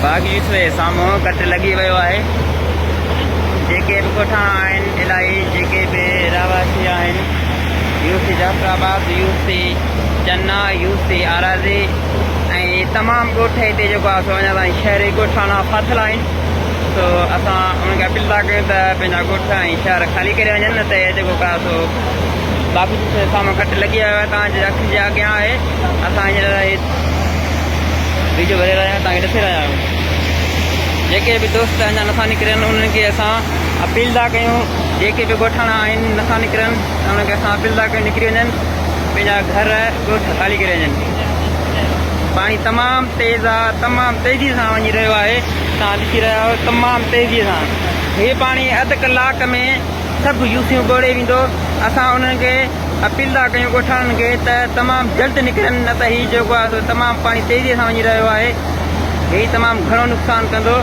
باغ يوسف جي سامهون ڪٽ لڳي ويو آهي. جيڪي به ڳوٺاڻا آهن الائي جيڪي به رهواسي آهن UC Jafarabad, UC Channa, UC Arazi ۽ تمام ڳوٺ هتي جيڪو آهي سو اڃا تائين شهري ڳوٺاڻا ڦاٿل آهن سو اسان انهن کي اپيل ٿا ڪيون ته پنهنجا ڳوٺ ۽ شهر خالي ڪري وڃن نه ته هي جيڪو آهي سو باغ يوسف جي سامهون ڪٽ لڳي ويو آهي توهان جي اکين جي اڳيان آهي اسان هينئر هي ويڊيو ڀري رهيا آهيون توهان کي ڏسي رهيا آهيون جيڪي به دوست اڃا نٿا نڪرن انهن کي اسان اپيل ٿا ڪيون جيڪي به ڳوٺاڻا آهن نٿا نڪرن انهن کي اسان اپيل ٿا ڪيون نڪري وڃن پنهنجا گهر ڳوٺ خالي ڪري وڃن پاڻي تمام تيز آ تمام تيزي سان وڃي رهيو آهي توهان ڏسي رهيا آهيو تمام تيزي سان هي پاڻي اڌ ڪلاڪ ۾ سڀ يوسيون ٻوڙي ويندو اسان انهن کي اپيل ٿا ڪيون ڳوٺاڻن کي ته تمام جلد نڪرن نه ته هي جيڪو آهي سو تمام پاڻي تيزي سان وڃي رهيو آهي هي تمام گهڻو نقصان ڪندو.